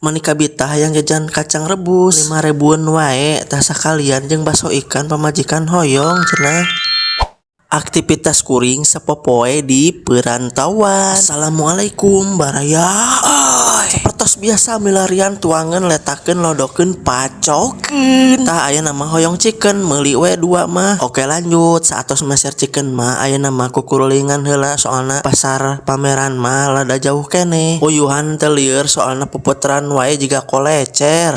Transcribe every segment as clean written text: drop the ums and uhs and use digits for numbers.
Mani kabita hayang jajan kacang rebus 5 ribuan wae, tah sakalian jeung baso ikan, pamajikan hoyong cenah. Aktivitas kuring sapopoe di perantauan. Assalamualaikum, baraya. Sapertos biasa milarian tuangan, letakeun, lodokeun, pacokeun. Tah, ayeuna mah hoyong chicken, meuli we dua mah. Oke, lanjut. Saatos meser chicken mah, ayeuna mah kukurulingan heula, soalna pasar pameran mah rada jauh keneh. Uyuhan teu lieur, soalna puputeran wae jiga kolecer.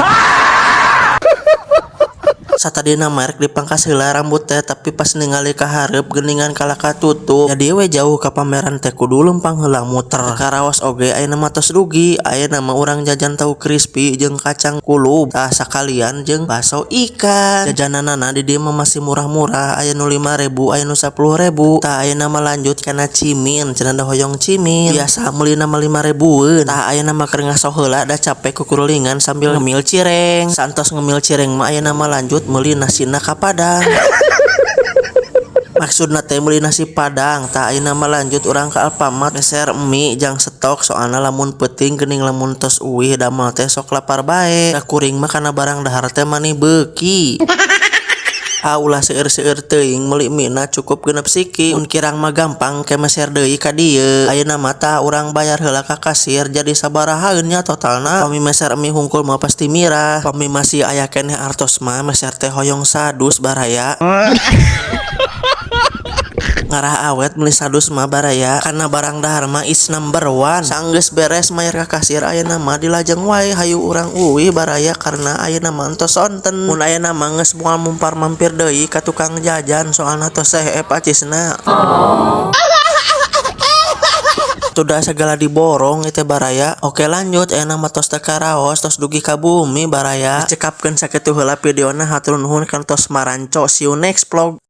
Satadina mah rek dipangkas heula rambut teh, tapi pas ningali ka hareup geuningan kalah katutup, jadi we jauh ka pameran teh kudu leumpang heula muter. Karaos oge ayeuna mah tos dugi. Ayeuna mah urang jajan tahu crispy jeung kacang kulub, tah sakalian jeung baso ikan. Jajananana di dieu mah masih murah-murah, aya nu 5.000, aya nu 10.000. Tah, ayeuna mah lanjut kana cimin cenah, da hoyong cimin biasa meulina mah 5 ribueun. Tah, ayeuna mah keur ngaso heula, da capek kukurulingan, sambil ngemil cireng. Saentos ngemil cireng mah, ayeuna mah lanjut meuli nasina ka Padang, maksudna teh meuli nasi Padang. Tah, ayeuna mah lanjut urang ka Alfamart meser mie jang stok, soalna lamun peuting geuning lamun tos uih damel teh sok lapar bae, da kuring mah kana barang dahar teh mani beuki. Ah, ulah seueur-seueur teuing meuli mie na, cukup 6 siki. Mun kirang mah gampang ke meser deui ka dieu. Ayeuna mah tah urang bayar heula ka kasir, jadi sabarahaeun nya totalna. Pami meser mie hungkul mah pasti mirah. Pami masih aya keneh artos mah, meser teh hoyong sadus, baraya. Ngarah awet meuli sadus mah, baraya, karena barang dahar mah is number one. Sanggeus beres mayar ka kasir, ayeuna mah dilajeng wae hayu urang uih, baraya, karena ayeuna mah entos sonten. Mun ayeuna mah geus moal mumpar mampir deui ka tukang jajan, soalna tos seep acisna. Sudah segala diborong itu, baraya. Oke, lanjut. Ayeuna mah tos teu karaos, tos dugi ka bumi, baraya. Dicekapkeun sakitu heula videona. Hatur nuhun kan tos maranco. See you next vlog.